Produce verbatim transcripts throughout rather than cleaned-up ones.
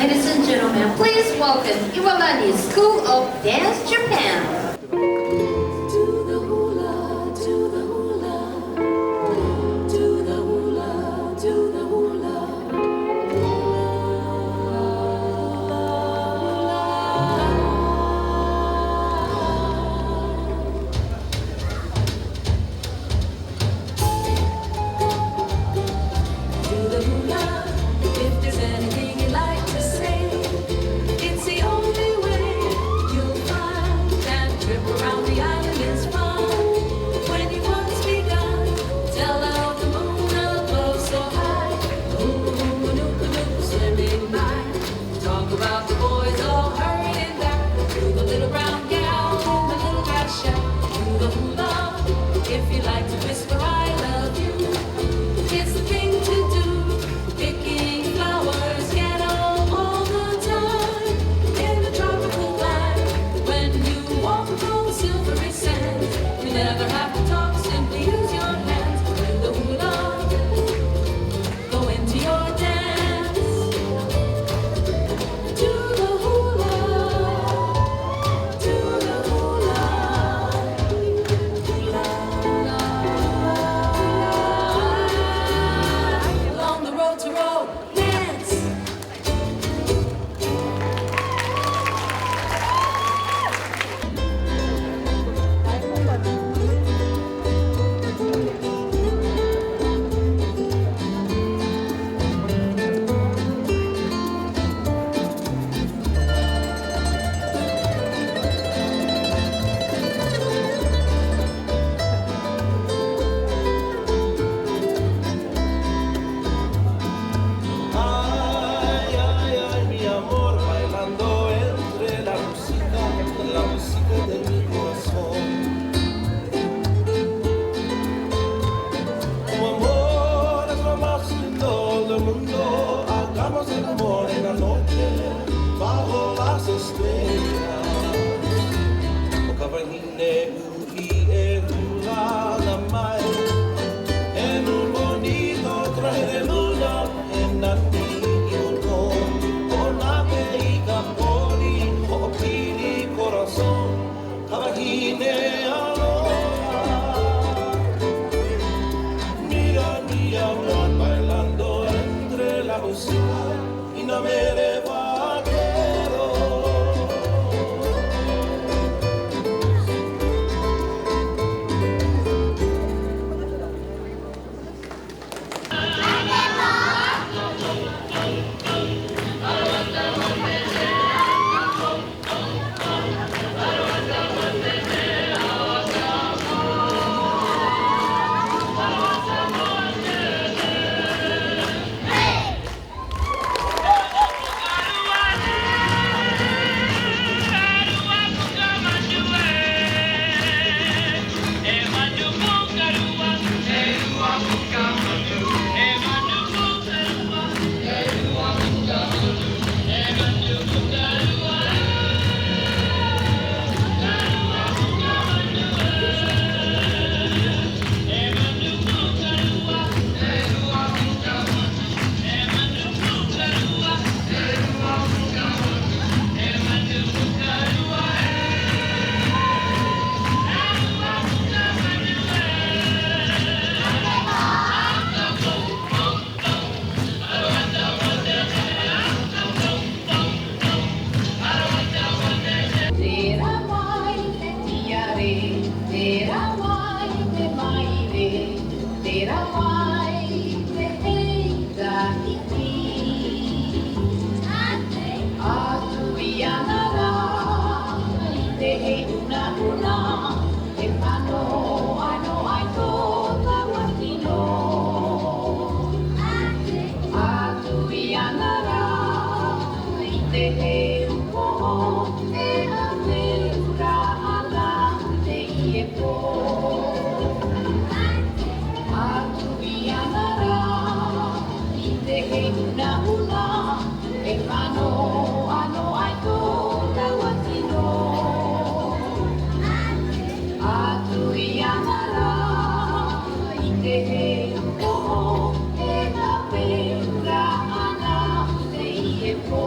Ladies and gentlemen, please welcome Iwalani School of Dance Japan. To the hula, to the hula, to the hula, to the hula. Do the hula, if there's anything you'd like to say. It's the only way you'll find that trip around the island is fun. When you've once begun, tell of the moon above so high. Ooh, nuku, nuku, swimming by. Talk about the boys all hurrying back to the little brown gal in the little grass shack. Do the hula, if you like to whisper, "I love you." It's the thing to do. Picking flowers, get 'em all the time. In the tropical land, when you walk on silvery sands, you never have to talk, simply use your hands. Do the hula. Go into your dance. Do the hula. Do the hula. Hula, hula, hula. Along the road to romance. Ay, ay, ay, mi amor, bailando entre la música, la música de mi corazón. Tu amor es lo más lindo del mundo, hagamos el amor en la noche, bajo las estrellas. O ka vahine uʻi e hula mai, e nū bonito traje de luna, e nani i roto, ʻōna e i ka pori, hoʻopili corazón, ka vahine aloha. Mira mi amor bailando entre la música. Ina mere vaquero. Tērā mai te tiare, tērā mai te maire, tērā mai te hei tahiti. Atu i ana rā, i te hei unahuna, e fano ano ai tō taua tino. Atu i ana rā, i te hei upoʻo, e hape ura ana teie pō. Atu i ana rā, i te hei unahuna, e fano ano ai tō taua tino. Atu i ana rā, i te hei upoʻo, e hape ura ana teie pō.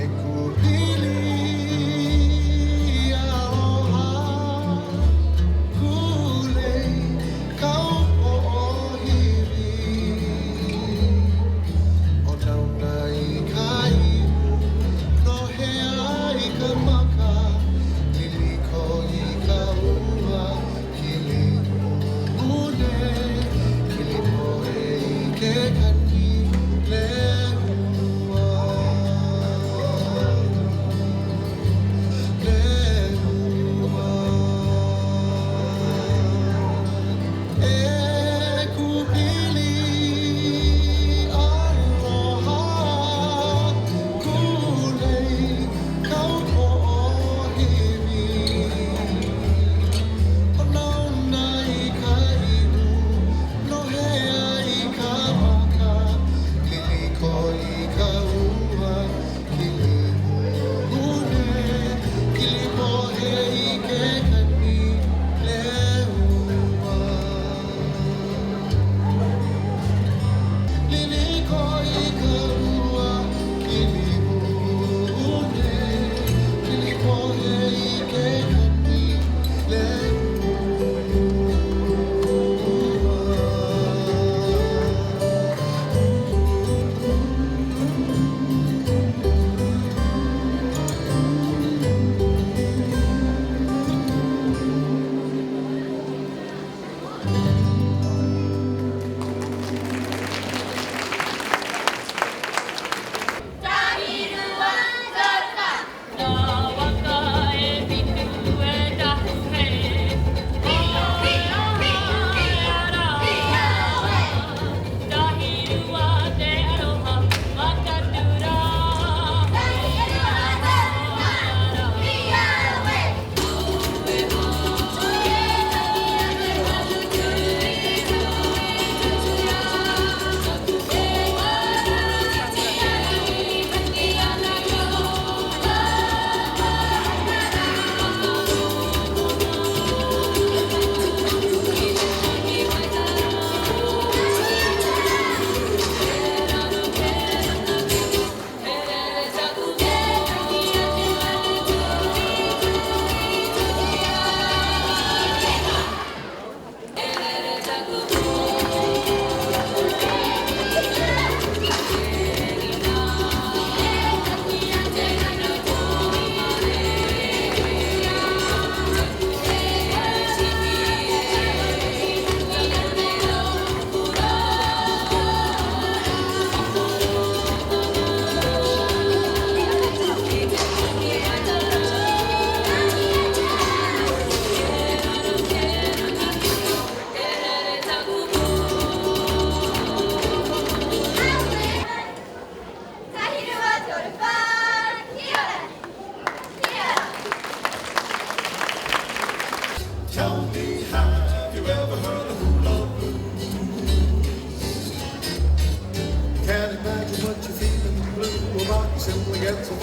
E kuhili aloha, kulei kaupoʻo hivi. ʻO Nauna i ka iʻu, nō hea i ka maka, liliko i ka ua, kili ʻuʻune, kili pohe i ke kani lehua. Lehua. E kuhili aloha, kulei kaupoʻo hivi. ʻO Nauna i ka iʻu, nō hea i ka maka, liliko i ka ua, kili ʻuʻune, kili pohe i ke kani lehua. Liliko i ka ua, kili ʻuʻune, kili pohe i ke kani lehua. Tell me, have you ever heard the hula blues? Can't imagine what you feel in the blue. Well, I can simply get so